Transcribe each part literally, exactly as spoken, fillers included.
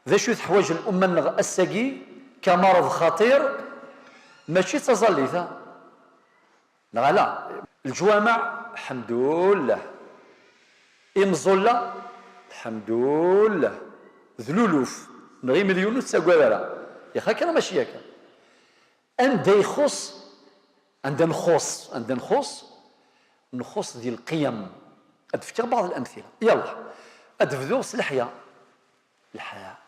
D acu teḥwaǧ lumma-nneɣ ass-agi kamareḍ xaṭir? Mačči d taẓallit, ha? Neɣ ala? Leǧwameɛ, lḥemdullah. Imẓulla, lḥemdullah. D luluf, neɣ imelyun ur tettagad ara. Yax akken mačči yakan. Anda ixuṣ, anda nxuṣ, anda nxuṣ, nxuṣ di lqiyam. Ad d-fkeɣ baɛḍ lamtila. Yallah, ad d-bduɣ s leḥya. Leḥya.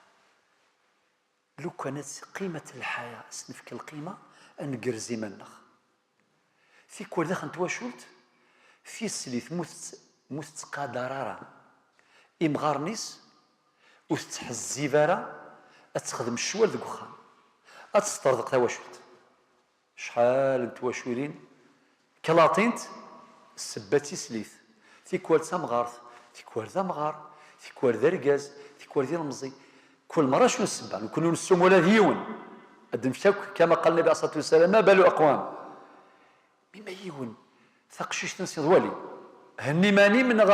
Lukan ad s-, qimat lḥaya, ad s-nefk lqima, ad ngerrez iman-nneɣ. Tikwal daxel n twacult, tislit mu tett-, mu tettqadar ara imɣaren-is, ur tettḥezzib ara ad texdem ccwal deg uxxam, ad tesṭerḍeq tawacult. Acḥal n twaculin klaṭint, ssebba d tislit. Tikwal d tamɣart, tikwal d amɣar, tikwal d argaz, tikwal d ilemẓi. Kul merra acu n ssebba, nekkni ur nessum ula d yiwen. Ad d-nefk akk, kama qal Nabi aṣṣatu wassalam, ma balu aqwam. Mi ma yiwen, taqcict-nsen d wali, henni iman-im neɣ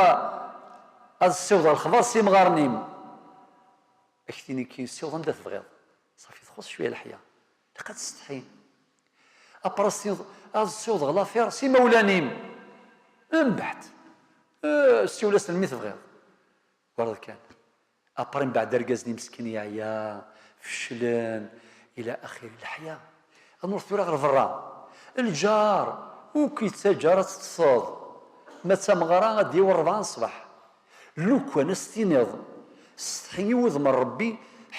ad ssiwḍeɣ lexbar s imɣaren-im. Ad k-tini kan ssiweḍ anda tebɣiḍ. Ṣafi txuṣ cwiya leḥya. Ilaq ad tsetḥim. Après ad ssiwḍeɣ l'affaire s imawlan-im. Mbeɛd, eh, ssiwel-asen mi tebɣiḍ. Wareḍ kan. Après mbeɛd argaz-nni meskin yeɛya, feclen, ila axir, leḥya. Ad nruḥ tura ɣer berra. Lǧar, ur k-yettaǧǧa ara ad teṭṭseḍ. Ma d tameɣra, ad d-yawi rebɛa n ṣṣbeḥ. Lukan ad s-tiniḍ, "Setḥi i wudem n Ṛebbi,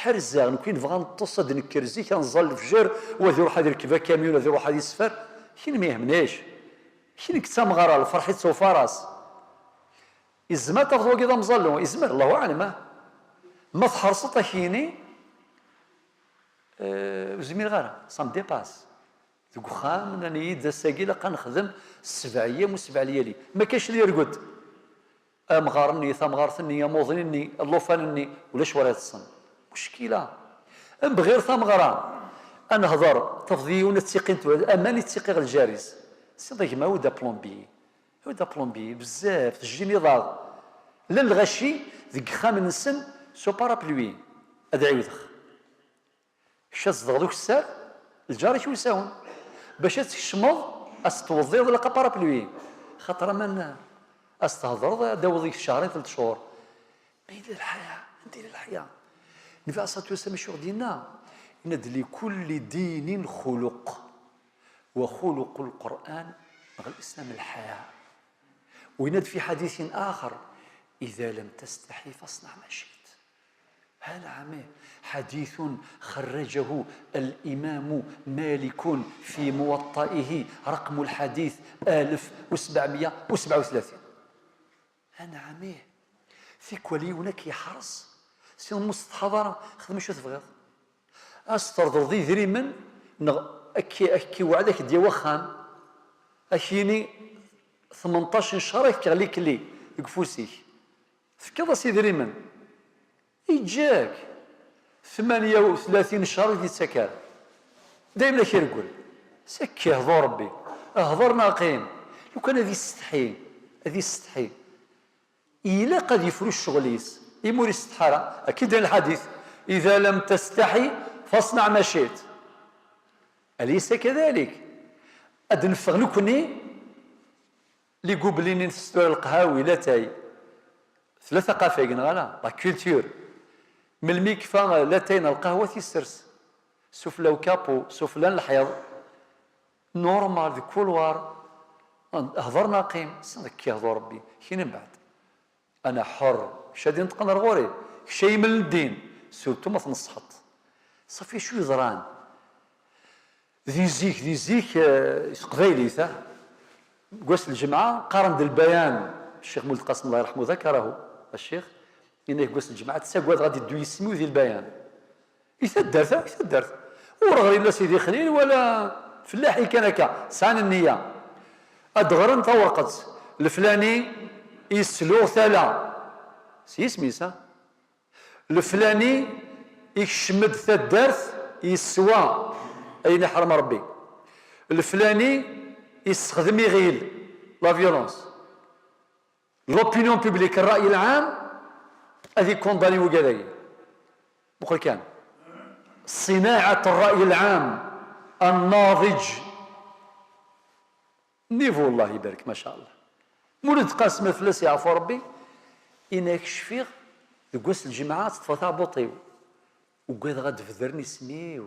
ḥerzeɣ, nekk i nebɣa neṭṭes, ad d-nekker zik, ad nẓall lefjer, u ad iruḥ ad irkeb akamyun, ad iruḥ ad isfer." Kenwi hemnic. Kenwi d tameɣra, lferḥ-itt ufaras. Izmer ad tafeḍ wagi d amẓallu, izmer, Allahu aɛlam, ah. Ma tḥerseḍ ad k-yini, eh, ur zmireɣ ara, ça me dépasse. Deg uxxam, nnan-iyi-d ass-agi ilaq ad nexdem ssbeɛ ayyam u ssbeɛ lyali. Ma kac li yerged, amɣar-nni, tamɣart-nni, amuḍin-nni, llufan-nni, ulac wara yeṭṭsen. Muckila. Am bɣir tameɣra, ad nehder, tafeḍ yiwen ad tiqint, aman i ttiqiɣ lǧar-is. Siḍ a gma, awi-d aplombier. Awi-d aplombier, bezzaf, tejjiniḍ-aɣ. Llan lɣaci deg yexxamen-nsen s uparapluie. Ad ɛiwdeɣ. Kečč ad tzedɣeḍ ukessar, lǧar-ik usawen. Bac ad tkecmeḍ, ad s-tweḍḍiḍ, ilaq aparapluie. Xaṭer aman, ad s-thedreḍ, ad d-tawiḍ deg-s cehrin, telt cchur. Ma yella leḥya, anda yella leḥya? Nnbi alayhi ṣṣalatu wassalam acu i ɣ-d-yenna? Yenna-d: "Likulli dinin xuluq, wa xuluqu l-Qur'an, neɣ Lislam lḥaya." ويناد في حديث آخر: "إذا لم تستحي فاصنع ما شئت." هذا عميق. حديث خرجه الإمام مالك في موطئه، رقم الحديث ألف وسبعمية وسبعة وثلاثين. Anɛam ih. Tikwal yiwen ad k-yeḥres, si ur tettsetḥiḍ ara, xdem acu tebɣiḍ. Ad s-terdreḍ idrimen, neɣ ad k-, ad k-iweɛd ad k-d-yawi axxam, ad k-yini tmenṭac n ccher ad k-yeɣli kelli deg ufus-ik. Tefkiḍ-as idrimen. Yeǧǧa-k. Tmanya u tlatin ccher ur d-yettak ara. Daymen ad k-ireggel. Sakk ihḍu Ṛebbi. Hḍer neɣ qqim. Lukan ad yessetḥi. Ad yessetḥi. Ilaq ad yefru ccɣel-is. Imi ur yessetḥi ara. Akka i d-yenna lḥadit: "إذا لم تستحي فاصنع ما شئت." أليس كذلك؟ Ad neffeɣ nekkni, les gobelins-nni n testura, lqahwa, latay. Tella taqafa-agi, neɣ ala? La culture. Melmi yekfa latay n lqahwa, ad t-yessers sufella n ukapu, sufella n lḥiḍ. Normal, deg couloir. Hḍer neɣ qqim, s-, ad k-ihḍu Ṛebbi. Kini mbeɛd. Ana ḥer. Kečč ad inṭqen ar ɣur-i. Kečč ay imel n ddin. Surtout ma tneṣḥeḍ. Ṣafi acu yeḍran? Di zik, di zik, eh, s teqbaylit, ah. Deg wass n lǧemɛa, qqaren-d lbayan. Ccix Mulud Qasim, Allah yerḥmu, ذكره الشيخ. Yenna-k deg wass n lǧemɛa, ttagadeɣ ad iddu yisem-iw di lbayan. I taddart, ah, i taddart. Ur ɣrin la Sidi Xlil, wala fellaḥi kan akka, sɛan nniya. Ad d-ɣren tawerqet, leflani yesluɣ tala. S yisem-is, ah. Leflani ikcem-d taddart, yeswa ayen iḥrem Ṛebbi. Leflani yessexdem iɣil, la violence. L'opinion publique, ṛṛay lɛam, ad ikundani wigad-agi. Muqel kan. صناعة الرأي العام الناضج. Niveau, Allah ibarek, ma sha Allah. Mulud Qasim, ad fell-as yeɛfu Rebbi, yenna-ak: cfiɣ deg wass n lǧemɛa ad teṭṭfeḍ taɛbuṭ-iw. Ugadeɣ ad d-bedren isem-iw.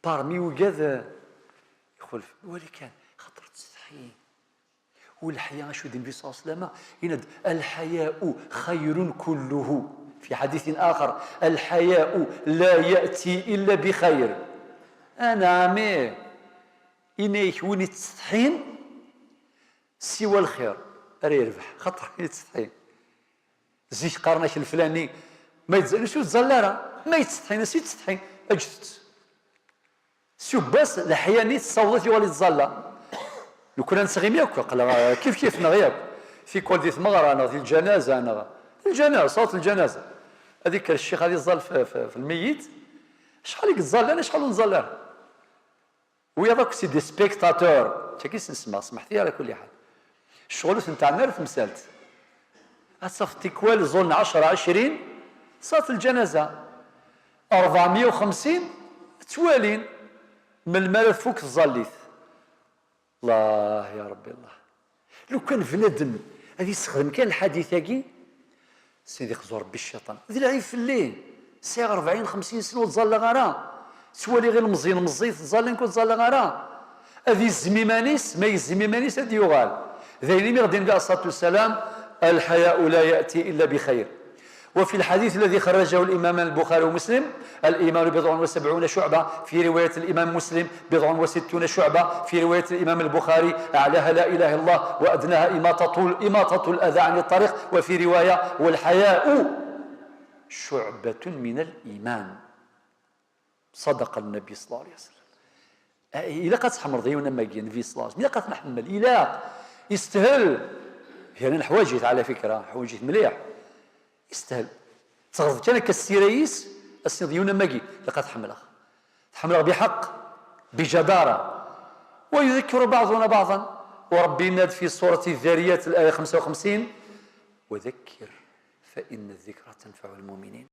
Parmi ugad ixulfen. Wali kan, xaṭer ttsetḥin. U leḥya, acu d Nnbi صلى الله عليه وسلم? Yenna-d: الحياء خير كله. في حديث آخر: الحياء لا يأتي إلا بخير. Anɛam, ih. Yenna-ak win ittsetḥin, siwa lxir ara yerbeḥ, xaṭer win ittsetḥin. Zik qqaren-ak leflani ma yettẓalla, ur yettẓalla ara, ma yettsetḥin, as yettsetḥin, ǧǧet-t. Subbas, leḥya-nni tessaweḍ-it yuɣal yettẓalla. Nekkni ad nesɣimi akk, aql-aɣ kif kif neɣ yakk. Tikwal di tmeɣra neɣ di lǧanaza neɣ, lǧanaza, ṣṣawt lǧanaza. Ad ikker ccix ad iẓẓal f, f, f lmeyyit. Acḥal i yettẓallan, acḥal ur nettẓalla ara. Wiyaḍ akk c'est des spectateurs. Tagi s nesma, smeḥti ara kulli ḥal. Ccɣel ur ten-teɛni ara temsalt. Ad tafeḍ tikwal ẓẓullen ɛecra, ɛecrin, ṣṣawt lǧanaza. Rebɛemya u xemsin ttwalin. Melmi ara tfuk tẓallit? Allah ya Rebbi, Allah. Lukan bnadem ad yessexdem kan lḥadit-agi, sidi xzu Rebbi cciṭan. D lɛib fell-i. Sɛiɣ rebɛin, xemsin sna ur ttẓallaɣ ara. Ttwaliɣ ilemẓiyen meẓẓiyit ttẓallan, ur ttẓallaɣ ara. Ad yezzem iman-is, ma yezzem iman-is ad d-yuɣal. D ayen imi ɣ-d-yenna Nnbi alayhi ṣṣalatu wassalam: الحياء لا يأتي إلا بخير. وفي الحديث الذي خرجه الإمام البخاري ومسلم: الإيمان بضع وسبعون شعبة، في رواية الإمام مسلم: بضع وستون شعبة، في رواية الإمام البخاري: أعلاها لا إله إلا الله، وأدناها إماطة، إماطة الأذى عن الطريق، وفي رواية: والحياء شعبة من الإيمان. صدق النبي صلى الله عليه وسلم. Ilaq ad tḥemmleḍ yiwen am wagi, Nnbi ṣalla Llahu ɛalayhi wa sallam. Ilaq ad t-nḥemmel. Ilaq. Yestahel. Kra n leḥwaǧ-it, ɛla fikra, ḥwaǧ-it mliḥ. Yestahel. Teɣreḍ kan akka ssira-is, ad s-tiniḍ yiwen am wagi, ilaq ad t-ḥemmleɣ. Tḥemmleɣ biḥeqq, bijadara. ويذكر بعضنا بعضا. U Ṛebbi yenna-d fi surat Ddhariyat, laya xemsa u xemsin: وذكر فإن الذكرى تنفع المؤمنين.